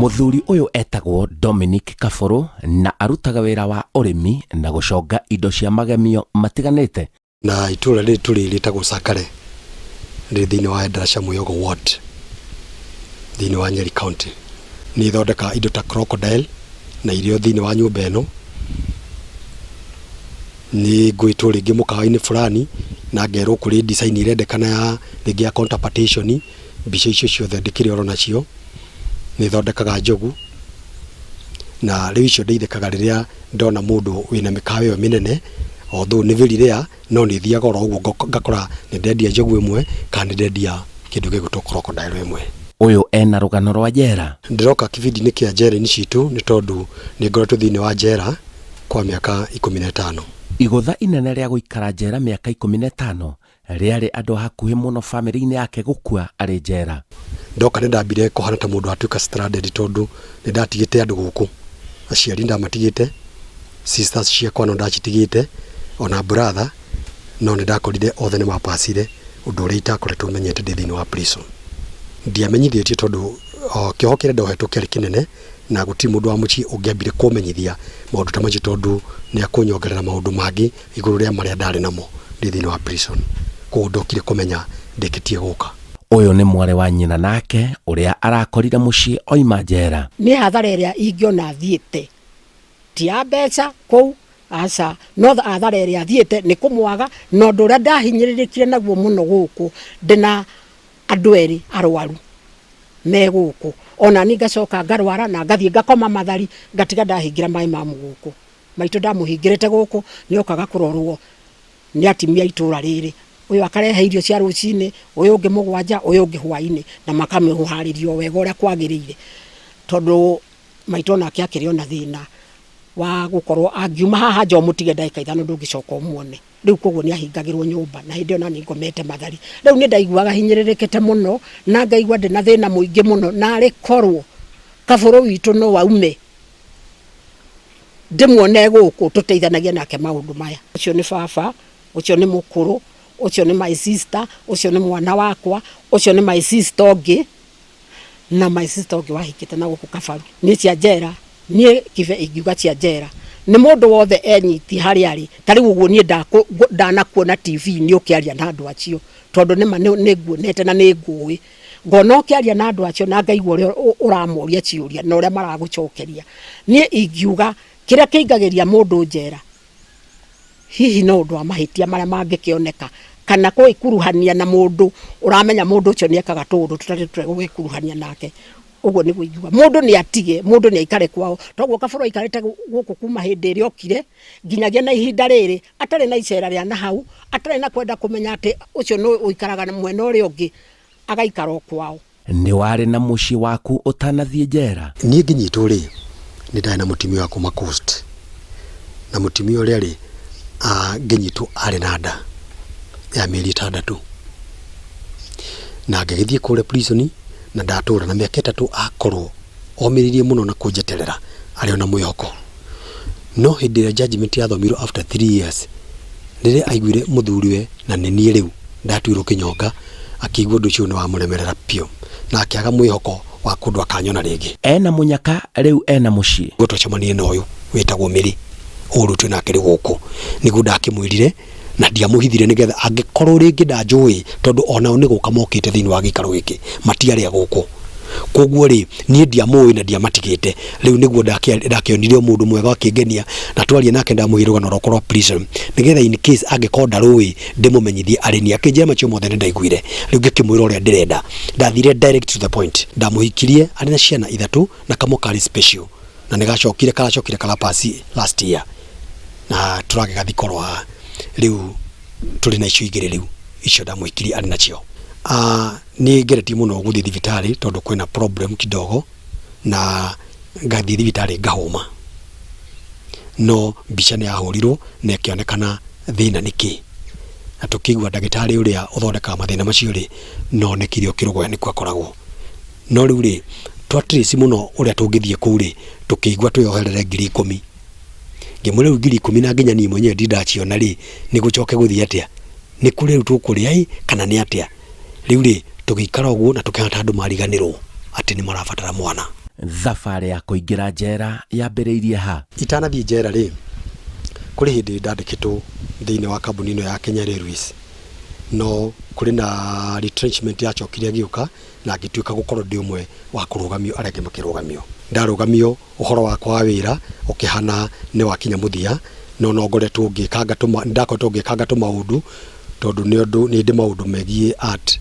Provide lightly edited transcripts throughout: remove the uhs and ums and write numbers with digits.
Mũthuri ũyũ etagwo Dominic Kabũrũ na arutaga wĩra wa ũrĩmi na gũconga indo cia magemio matiganĩte. Na itũra rĩrĩ tũrĩ rĩtagwo Sakare, rĩrĩ thĩinĩ wa Endarasha Mwĩogo ward, thĩinĩ wa Nyeri County. Nĩ ithondekaga indo ta crocodile na irio thĩinĩ wa nyũmba ĩno. Nĩ ngwĩtwo rĩngĩ mũkawa-inĩ fulani na ngerwo kũrĩ design ĩrendekana ya rĩngĩ ya counter partition, mbica icio ciothe ndĩkĩrĩ oro nacio. Nĩ thondekaga njogu na rĩu icio ndeithĩkaga rĩrĩa ndona mũndũ wĩna mĩkawa ĩyo mĩnene, although nĩ very rare, no nĩ thiaga oro ũguo ngakora nĩ ndendia njogu ĩmwe kana nĩ ndendia kĩndũ gĩgwĩtwo crocodile ĩmwe. Ũyũ ena rũgano rwa njera. Ndĩroka kĩbindi-inĩ kĩa njera-inĩ citũ nĩ tondũ nĩ ngoretwo thĩinĩ wa njera kwa mĩaka 15. Igũtha inene rĩa gũikara njera mĩaka 15 rĩarĩ andũ a hakuhĩ mũno bamĩrĩ-inĩ yake gũkua arĩ njera. Ndoka nĩ ndambire kũhana ta mũndũ watuĩka stranded tondũ nĩ ndatigĩte andũ gũkũ, aciari ndamatigĩte, sisters ciakwa no ndacitigĩte, ona brother, no nĩ ndakorire othe nĩ mapacire, ũndũ ũrĩa itakoretwo menyete ndĩ thĩinĩ wa prison. Ndiamenyithĩtio tondũ kĩoho kĩrĩa ndohetwo kĩarĩ kĩnene na gũtirĩ mũndũ wa mũciĩ ũngĩambire kũmenyithia maũndũ ta macio tondũ nĩ akũnyongerera maũndũ mangĩ igũrũ rĩa marĩa ndarĩ namo ndĩ thĩinĩ wa prison. Koguo ndokire kũmenya ndĩkĩtie gũka. Ũyũ nĩ mwarĩ wa nyina nake ũrĩa arakorire mũciĩ oima njera. Nĩ hathara ĩrĩa ingĩona thiĩte ti ya mbeca kũu, aca, no hathara ĩrĩa thiĩte nĩ kũmwaga, na ũndũ ũrĩa ndahinyĩrĩrĩkire naguo mũno gũkũ, ndĩna andũ erĩ arwaru me gũkũ, ona niĩ ngacoka ngarwara na ngathiĩ ngakoma mathari, ngatiga ndahingĩra maĩ ma gũkũ. Maitũ ndamũhingĩrĩte gũkũ, nĩ okaga kũrorwo nĩ atumia a itũra rĩrĩ, ũyũ akarehe irio cia rũcinĩ, ũyũ ũngĩ mũgwanja, ũyũ ũngĩ hwainĩ, na makamũharĩria o wega ũrĩa kwagĩrĩire, tondũ maitũ onake akĩrĩ ona thĩna wa gũkorwo angiuma haha nja ũmũtige ndagĩka 5 ndũngĩcoka ũmuone. Rĩu koguo nĩ ahingagĩrwo nyũmba na hĩndĩ ĩyo nani ngomete mathari. Rĩu nĩ ndaiguaga hinyĩrĩrĩkĩte mũno na ngaigua ndĩna thĩna mũingĩ mũno, narĩ korwo Kabũrũ witũ no aume ndĩmuone gũkũ tũteithanagie nake maũndũ maya. Ũcio nĩ baba, ũcio nĩ mũkũrũ, ũcio nĩ my sister, ũcio nĩ mwana wakwa, ũcio nĩ my sister ũngĩ, na my sister ũngĩ wahikĩte na gũkũ Kabaru. Niĩ cia njera, niĩ Kibe ingiuga cia njera nĩ mũndũ wothe enyitie harĩa arĩ, ta rĩu ũguo niĩ ndanakuona TV-inĩ ũkĩaria na andũ acio, tondũ nĩma nĩ nguonete na nĩ ngũĩ. Ngona ũkĩaria na andũ acio na ngaigua ũrĩa ũramoria ciũria na ũrĩa maragũcokeria. Niĩ ingiuga kĩrĩa kĩingagĩria mũndũ njera hihi no ũndũ wa mahĩtia marĩa mangĩkĩoneka kana gwĩkuruhania na mũndũ ũramenya mũndũ ũcio nĩ ekaga tũũndũ tũtarĩ twega ũgekuruhania nake. Ũguo nĩguo ingiuga. Mũndũ nĩ atige, mũndũ nĩ aikare kwao. Toguo Kabũrũ aikarĩte gũkũ kuma hĩndĩ ĩrĩa okire nginyagia na ihinda rĩrĩ atarĩ na icera rĩa na hau, atarĩ na kwenda kũmenya atĩ ũcio nũ ũikaraga mwena ũrĩa ũngĩ, agaikara o kwao. Nĩ warĩ na mũciĩ waku ũtanathiĩ njera? Niĩ ngĩnyitwo rĩ, nĩ ndarĩ na mũtumia wa kuma Coast, na mũtumia ũrĩa rĩ, ngĩnyitwo arĩ na nda ya mĩeri 6, na ngĩgĩthiĩ kũrĩa prison na ndatũra na mĩaka 3 akorwo omĩrĩirie mũno na kũnjeterera arĩ o na mwĩhoko. No hĩndĩ ĩrĩa judgment yathomirwo after 3 years, rĩrĩa aiguire mũthuriwe na nĩ niĩ rĩu ndatuirwo kĩnyonga, akĩigua ũndũ ũcio nĩ wamũremerera biũ na akĩaga mwĩhoko wa kũndũ akanyona rĩngĩ. Ena mũnyaka rĩu ena mũciĩ. Nĩguo twacemanirie na ũyũ wĩtagwo Mary, ũyũ rĩu twĩ nake rĩu gũkũ, nĩguo ndakĩmwĩrire na ndiamũhithire nĩgetha angĩkorwo rĩngĩ ndanjũĩ, tondũ onao nĩ gũka mokĩte thĩinĩ wa gĩikaro gĩkĩ, matiarĩ a gũkũ. Koguo rĩ, niĩ ndiamũĩ na ndiamatigĩte. Rĩu nĩguo ndakĩonire mũndũ mwega akĩngenia, na twaria nake ndamũheire rũgano rwakwa rwa prison, nĩgetha in case angĩkorwo ndarũĩ ndĩmũmenyithie arĩ niĩ. Akĩnjĩra macio mothe nĩ ndaiguire. Rĩu ngĩkĩmwĩra ũrĩa ndĩrenda. Ndathire direct to the point. Ndamũhikirie arĩ na ciana ithatũ na kamwe karĩ special, na nĩ gacokire karacokire karapass last year, na tũragĩgathika oro haha. Rĩu tũrĩ na icio igĩrĩ rĩu, icio ndamũhikirie arĩ nacio. Nĩ ngeretie mũno gũthiĩ thibitarĩ tondũ kwĩna problem kidogo, na ngathiĩ thibitarĩ ngahũma, no mbica nĩ yahũrirwo na ĩkĩonekana thĩna nĩ kĩ, na tũkĩigua ndagĩtarĩ ũrĩa ũthondekaga mathĩna macio rĩ, no onekire o Kĩrũgũya nĩkuo akoragwo. No rĩu rĩ, twa trace mũno ũrĩa tũngĩthiĩ kũu rĩ, tũkĩigua twĩyoherere 10,000. Ngĩmwĩra rĩu 10,000 na nginya niĩ mwenyewe ndirĩ ndaciona rĩ, nĩ gũcoke gũthiĩ atĩa? Nĩ kũrĩa rĩu tũkũrĩa ĩ kana nĩ atĩa? Rĩu rĩ, tũgĩikara ũguo na tũkĩhana ta andũ mariganĩrwo atĩ nĩ marabatara mwana. Thabarĩ ya kũingĩra njera yambĩrĩirie ha? Itanathiĩ njera rĩ, kũrĩ hĩndĩ ndandĩkĩtwo thĩinĩ wa kambuni ĩno ya Kenya Railways, no kũrĩ na retrenchment yacokire ĩgĩũka na ngĩtuĩka gũkorwo ndĩ ũmwe wa kũrũgamio arĩa angĩ makĩrũgamio. Ndarũgamio ũhoro wakwa wa wĩra ũkĩhana nĩ wakinya mũthia, no no ngoretwo ngĩkanga tũma, nĩndakoretwo ngĩkanga tũmaũndũ tondũ nĩ ũndũ nĩ ndĩ maũndũ megiĩ art,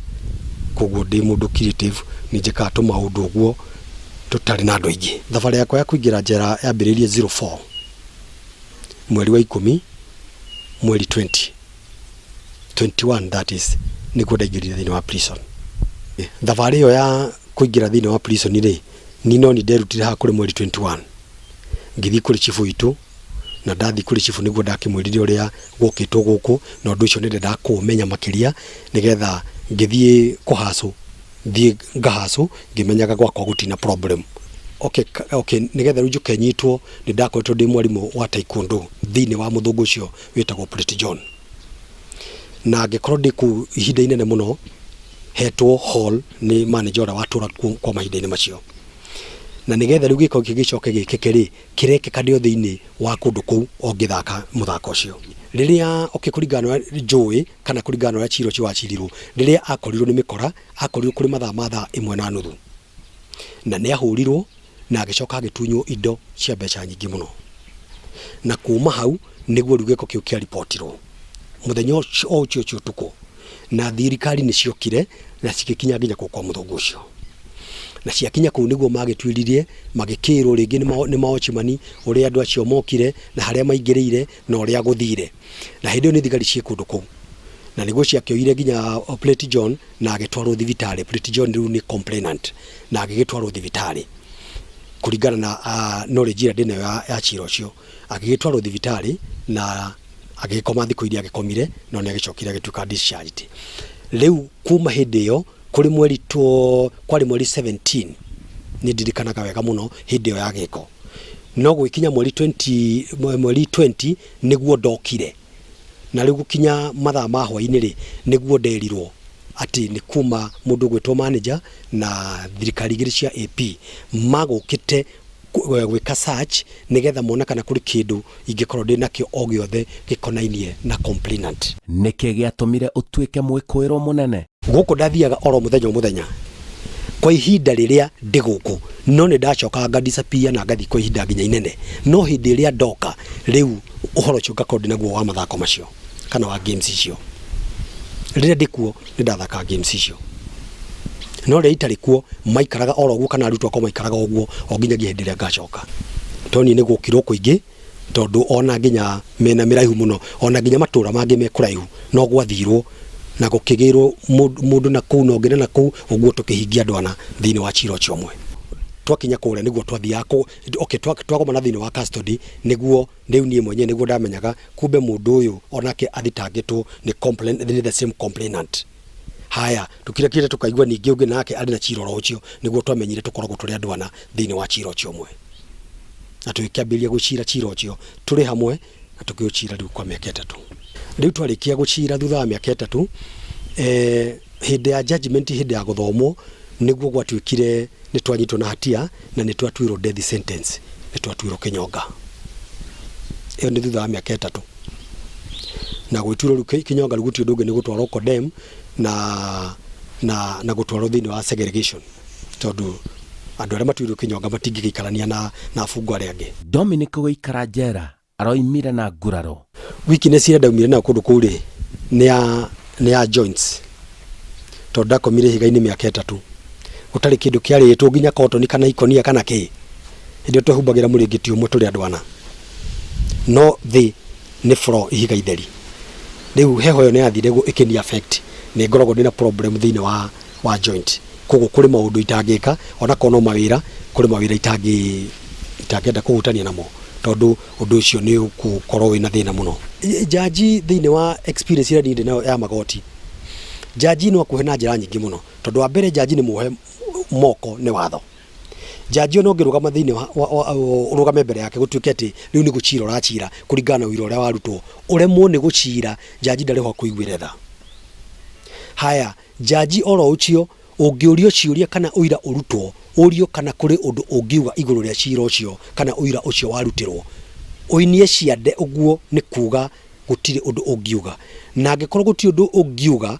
koguo ndĩ mũndũ creative, nĩ njĩkaga tũmaũndũ ũguo tũtarĩ na andũ aingĩ. Thabarĩ yakwa ya kũingĩra njera yambĩrĩirie 04 mweri wa ikũmi mweri 20, 21 that is, nĩguo ndaingĩrire thĩinĩ wa prison. Thabarĩ ĩyo ya kũingĩra thĩinĩ wa prison rĩ, niĩ no niĩ nderutire haha kũrĩ mweri 21, ngĩthiĩ kũrĩ cibũ witũ, na ndathiĩ kũrĩ cibũ nĩguo ndakĩmwĩrire ũrĩa gwokĩtwo gũkũ, na ũndũ ũcio nĩ ndendaga kũũmenya makĩria, nĩgetha ngĩthiĩ kũhacũ, thiĩ ngahacũ ngĩmenyaga gwakwa gũtirĩ na problem. Okay, okay, nĩgetha rĩu njũke nyitwo, nĩ ndakoretwo ndĩ mwarimũ wa taekwondo thĩinĩ wa mũthũngũ ũcio wĩtagwo Pretty John. Na ngĩkorwo ndĩ kũu ihinda inene mũno, hetwo hall nĩ manager ũrĩa watũra kuo kwa mahinda-inĩ macio. Na nĩgetha rĩu gĩko gĩkĩ gĩcoke gĩkĩke rĩ, kĩrekĩka ndĩ o thĩinĩ wa kũndũ kũu o ngĩthaka mũthako ũcio. Rĩrĩa, okay, kũringana na ũrĩa njũĩ kana kũringana na ũrĩa cira ũcio wacirirwo, rĩrĩa akorirwo nĩ mĩkora, akorirwo kũrĩ mathaa ma thaa ĩmwe na nuthu. Na nĩ ahũrirwo na agĩcoka agĩtunywo indo cia mbeca nyingĩ mũno. Na kuma hau nĩguo rĩu gĩko kĩu kĩaripotirwo. Mũthenya o ũcio ũcio ũtukũ. Na thirikari nĩ ciokire na cigĩkinya nginya kũu kwa mũthũngũ ũcio. Na ciakinya kũu nĩguo magĩtuĩririe, magĩkĩrwo rĩngĩ nĩ maochimani ũrĩa andũ acio mokire na harĩa maingĩrĩire na ũrĩa gũthire. Na hĩndĩ ĩyo nĩ thigari ciĩ kũndũ kũu. Na nĩguo ciakĩoire nginya Plate John na agĩtwarwo thibitarĩ. Plate John rĩu nĩ complainant na agĩgĩtwarwo thibitarĩ kũringana na knowledge ĩrĩa ndĩnayo ya cira ũcio. Agĩgĩtwarwo thibitarĩ na agĩgĩkoma thikũ iria agĩkomire no nĩ agĩcokire agĩtuĩka discharged. Rĩu kuma hĩndĩ ĩyo kũrĩ mweri kwarĩ mweri 17 nĩ ndirikanaga wega mũno hĩndĩ ĩyo ya gĩko. No gũgĩkinya mweri 20, mweri 20 nĩguo ndokire. Na rĩu gũkinya mathaa ma hwainĩ rĩ, nĩguo nderirwo atĩ nĩ kuma mũndũ ũgwĩtwo manager na thirikari igĩrĩ cia AP magũkĩte gwĩka search nĩgetha mone kana kũrĩ kĩndũ ingĩkorwo ndĩ nakĩo o gĩothe gĩkonainie na complainant. Nĩkĩ gĩatũmire ũtuĩke mwĩkũĩrwo mũnene? Gũkũ ndathiaga oro mũthenya o mũthenya kwa ihinda rĩrĩa ndĩ gũkũ, no nĩ ndacokaga nga disappear na ngathiĩ kwa ihinda nginya inene, no hĩndĩ ĩrĩa ndoka rĩu ũhoro ũcio ngakorwo ndĩ naguo wa mathako macio kana wa games icio. Rĩrĩa ndĩ kuo nĩ ndathakaga games icio, no rĩrĩa itarĩ kuo maikaraga oro ũguo kana arutwo akwa maikaraga o ũguo o nginyagia hĩndĩ ĩrĩa ngacoka. Tondũ niĩ nĩ gwokirwo kũingĩ tondũ ona nginya mĩena mĩraihu mũno ona nginya matũra mangĩ me kũraihu no gwathirwo na gũkĩgĩrwo mũndũ na kũu na ũngĩ na nakũu ũguo tũkĩhingia andũ ana thĩinĩ wa cira ũcio ũmwe. Twakinya kũrĩa nĩguo twathiaga kũ okay twagomana thĩinĩ wa custody nĩguo rĩu niĩ mwenyewe nĩguo ndamenyaga kumbe mũndũ ũyũ onake athitangĩtwo nĩ complain nĩ the same complainant. Haya tũkirakirĩte tũkaigua ningĩ ũngĩ nake arĩ na cira oro ũcio nĩguo twamenyire tũkoragwo tũrĩ andũ ana thĩinĩ wa cira ũcio ũmwe. Na tũgĩkĩambĩrĩria gũcira cira ũcio tũrĩ hamwe na tũkĩũcira rĩu kwa mĩaka ĩtatũ. Rĩu twarĩkia gũcira thutha wa mĩaka ĩtatũ, hĩndĩ ya judgment hĩndĩ ya gũthomwo nĩguo gwatuĩkire nĩ twanyitwo na hatia na nĩ twatuĩrwo death sentence, nĩ twatuĩrwo kĩnyonga. Ĩyo nĩ thutha wa mĩaka ĩtatũ. Na gwĩtuĩrwo rĩu kĩnyonga rĩu gũtirĩ ũndũ ũngĩ nĩ gũtwarwo condemn na na na gũtwarwo thĩinĩ wa segregation tondũ andũ arĩa matuĩrwo kĩnyonga matingĩgĩikarania na na abungwa arĩa angĩ. Dominic gũikara njera aroimire na nguraro. Weakness ĩrĩa ndaumire nayo kũndũ kũu rĩ, nĩ ya nĩ ya joints tondũ ndakomire ihiga-inĩ mĩaka ĩtatũ gũtarĩ kĩndũ kĩarĩtwo nginya cotton kana ikonia kana kĩ. Hĩndĩ ĩyo twehumbagĩra mũrĩngĩti ũmwe tũrĩ andũ ana, no thĩ nĩ floor ihiga itheri. Rĩu heho ĩyo nĩ yathire ĩkĩni affect, nĩ ngoragwo ndĩna problem thĩinĩ wa wa joint. Koguo kũrĩ maũndũ itangĩka onakorwo no mawĩra, kũrĩ mawĩra itangĩ itangĩenda kũhutania namo tondũ ũndũ ũcio nĩ ũgũkorwo wĩna thĩna mũno. Njanji thĩinĩ wa experience ĩrĩa niĩ ndĩ nayo ya magoti, njanji no akuohe na njĩra nyingĩ mũno, tondũ wa mbere njanji nĩ muohe moko nĩ watho. Njanji ona ũngĩrũgama thĩinĩ wa ũrũgame mbere yake gũtuĩke atĩ rĩu nĩ gũcira ũracira kũringana na ũira ũrĩa warutwo, ũremwo nĩ gũcira, njanji ndarĩ ho akũiguĩre tha. Haya, njanji oro ũcio Ũngĩũrio ciũria kana ũira ũrutwo, ũrio kana kũrĩ ũndũ ũngiuga igũrũ rĩa cira ũcio kana ũira ũcio warutĩrwo, ũinie ciande ũguo nĩ kuuga gũtirĩ ũndũ ũngiuga. Na angĩkorwo gũtirĩ ũndũ ũngiuga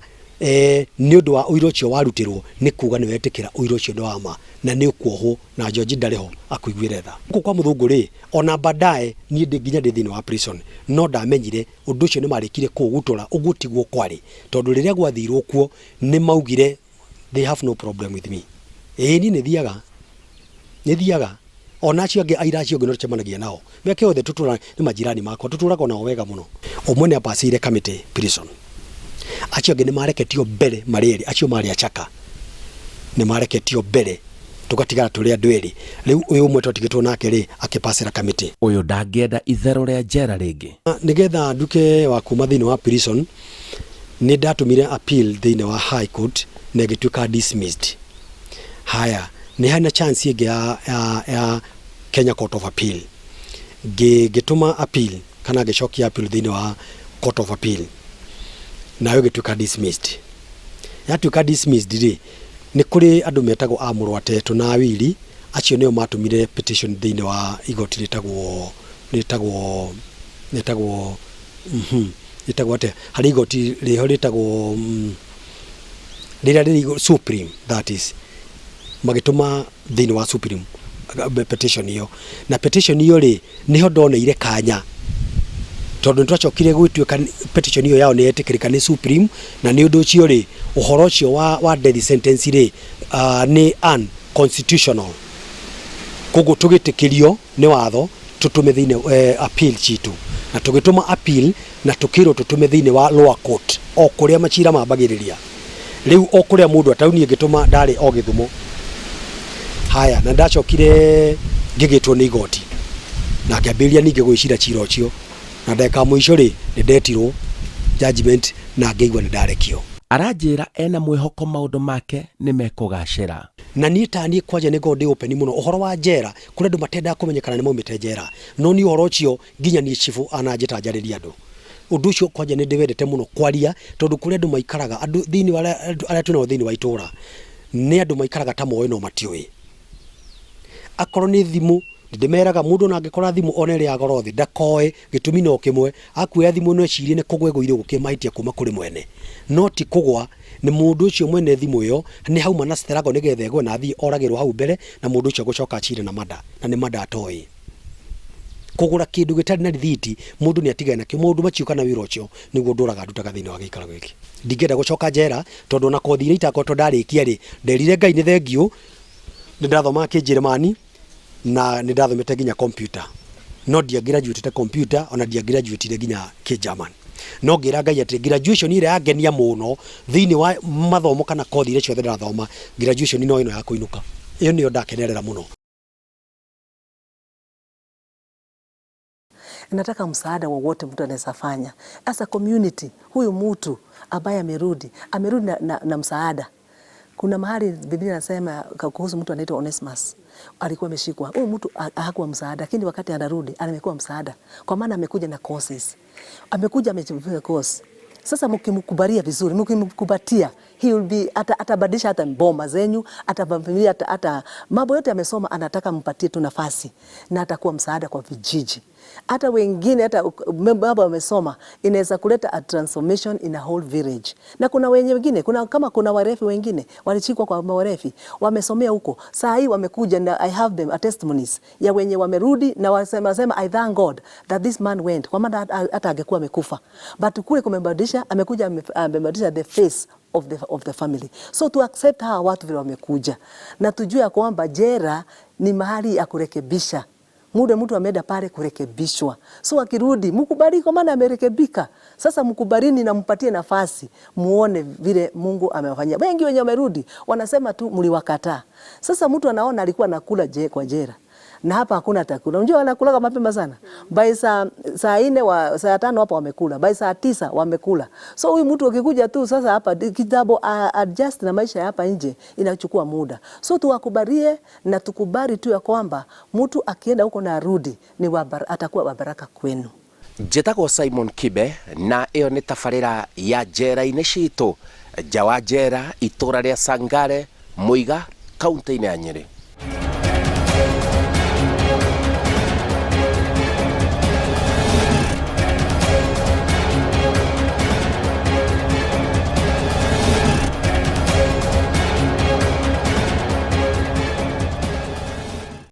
nĩ ũndũ wa ũira ũcio warutĩrwo, nĩ kuuga nĩ wetĩkĩra ũira ũcio nĩ wa ma na nĩ ũkuohwo na George ndarĩ ho akũiguĩre tha. Gũkũ kwa mũthũngũ rĩ, ona baadaye niĩ ndĩ nginya ndĩ thĩinĩ wa prison no ndamenyire ũndũ ũcio nĩ marĩkire kũũgutũra ũguo tiguo kwarĩ tondũ rĩrĩa gwathirwo kuo nĩ maugire they have no problem with me. Ĩĩ niĩ nĩ thiaga, nĩ thiaga ona acio angĩ aira acio angĩ no tũcemanagia nao mĩaka yothe tũtũraga nĩ majirani makwa tũtũraga onao wega mũno. Ũmwe nĩ apacĩire Kamĩtĩ prison acio angĩ nĩ mareketio mbere marĩ erĩ acio marĩ achaka nĩ mareketio mbere tũgatigara tũrĩ andũ erĩ rĩu ũyũ ũmwe twatigĩtwo nake rĩ akĩpacĩra Kamĩtĩ. Ũyũ ndangĩenda itherũ rĩa njera rĩngĩ. Nĩgetha nduĩke wa kuma thĩinĩ wa prison nĩ ndatũmire appeal thĩinĩ wa high court na ĩgĩtuĩka dismissed. Haya, nĩ harĩ na chance ĩngĩ ya, ya, ya Kenya Court of Appeal. Ngĩtũma appeal kana ngĩcokia appeal thĩinĩ wa Court of Appeal nayo ĩgĩtuĩka dismissed. Yatuĩka dismissed rĩ, nĩ kũrĩ andũ metagwo a Mũrwatetũ na Awili, acio nĩo matũmire petition thĩinĩ wa igoti rĩtagwo rĩtagwo rĩtagwo rĩtagwo atĩa, harĩ igoti rĩho rĩtagwo rĩrĩa rĩrĩ igũrũ Supreme that is, magĩtũma thĩinĩ wa Supreme petition ĩyo, na petition ĩyo rĩ, nĩho ndoneire kanya tondũ nĩ twacokire gũgĩtuĩka petition ĩyo yao nĩ yetĩkĩrĩka nĩ Supreme, na nĩ ũndũ ũcio rĩ, ũhoro ũcio wa, wa death sentence rĩ, nĩ unconstitutional, koguo tũgĩtĩkĩrio nĩ watho tũtũme thĩinĩ appeal citũ, na tũgĩtũma appeal na tũkĩrwo tũtũme thĩinĩ wa lower court o kũrĩa macira mambagĩrĩria. Rĩu o kũrĩa mũndũ atau niĩ ngĩtũma ndarĩ o Gĩthumo. Haya na ndacokire ngĩgĩtwo nĩ igoti na ngĩambĩrĩria ningĩ gwĩcira cira ũcio na ndagĩka ya mũico rĩ nĩ ndetirwo judgment na ngĩigua nĩ ndarekio. Aranjĩra ena mwĩhoko maũndũ make nĩ mekũgacĩra. Na niĩ ta niĩ kwanja nĩ ngoragwo ndĩ open mũno ũhoro wa njera, kũrĩ andũ matendaga kũmenya kana nĩ maumĩte njera, no niĩ ũhoro ũcio nginya niĩ cibũ ananjĩta njarĩrie andũ. Ũndũ ũcio kwanja nĩ ndĩwendete mũno kwaria tondũ kũrĩ andũ maikaraga, andũ thĩinĩ wa arĩa twĩnao thĩinĩ wa itũra, nĩ andũ maikaraga ta moĩ no matiũĩ. Akorwo nĩ thimũ, nĩ ndĩmeraga mũndũ ona angĩkora thimũ ona ĩrĩ ya goro thĩ ndakoe, gĩtũmi no kĩmwe, akuoya thimũ ĩno ecirie nĩ kũgwa ĩgũire gũkĩrĩ mahĩtia kuma kũrĩ mwene, no ti kũgwa, nĩ mũndũ ũcio mwene thimũ ĩyo nĩ hauma na struggle nĩgetha ĩgwe na athiĩ oragĩrwo hau mbere na mũndũ ũcio agũcoka acire na murder na nĩ murder atoĩ. Kũgũra kĩndũ gĩtarĩ na rithiti mũndũ nĩ atigane nakĩo, maũndũ macio kana wĩra ũcio nĩguo ndũraga ndutaga thĩinĩ wa gĩikaro gĩkĩ. Ndingĩenda gũcoka njera tondũ ona kothi iria itakoretwo ndarĩkia rĩ, nderire Ngai nĩ thengiũ, nĩ ndathomaga kĩnjĩrĩmani na nĩ ndathomete nginya computer, no ndia graduate computer ona ndia graduate nginya kĩ German. No ngĩra Ngai atĩ graduation ĩrĩa yangenia mũno thĩinĩ wa mathomo kana kothi iria ciothe ndĩrathoma, graduation no ĩno ya kũinũka. Ĩyo nĩyo ndakenerera mũno. Nataka msaada wowote mtu anaweza fanya. As a community, huyu mtu ambaye amerudi, amerudi na, na, na msaada. Kuna mahali Biblia inasema kuhusu mtu anaitwa Onesimus. Alikuwa ameshikwa. Huyu mtu hakuwa msaada, lakini wakati anarudi amekuwa msaada. Kwa maana amekuja na courses. Amekuja amejifunza course. Sasa mkimkubalia vizuri, mkimkubatia, he will be atabadilisha hata mboma zenyu, atabadilisha hata, hata mambo yote amesoma, anataka mpatie tu nafasi na atakuwa msaada kwa vijiji. Hata wengine hata baba wamesoma, inaweza kuleta a transformation in a whole village. Na kuna wenye wengine, kuna kama kuna warefi wengine walichikwa kwa mawarefi, wamesomea huko. Saa hii wamekuja na I have them a testimonies ya wenye wamerudi na wasema sema I thank God that this man went, kwa maana hata angekuwa amekufa. But kule kumebadilisha, amekuja amebadilisha the face of the family. So to accept hawa watu vile wamekuja na tujue ya kwamba jera ni mahali ya kurekebisha. Muda mtu ameenda pale kurekebishwa. So akirudi mkubali kwa maana amerekebika. Sasa mkubalini na mpatie nafasi muone vile Mungu amewafanyia. Wengi wenye wamerudi wanasema tu mliwakataa. Sasa mtu anaona alikuwa anakula je kwa jera. Na hapa hakuna chakula. Unajua wanakula mapema sana. By saa 4 wa saa 5 hapo wamekula. By saa 9 wamekula. So huyu mtu akikuja tu sasa hapa kitambo adjust na maisha hapa nje inachukua muda. So tuwakubalie na tukubali tu ya kwamba mtu akienda huko na arudi ni atakuwa wa baraka kwenu. Njĩtagwo Simon Kibe na ĩyo nĩ tabarĩra ya njera-inĩ citũ. Nja wa njera itũra rĩa Sangare, Muiga, kaunti-inĩ ya Nyĩrĩ.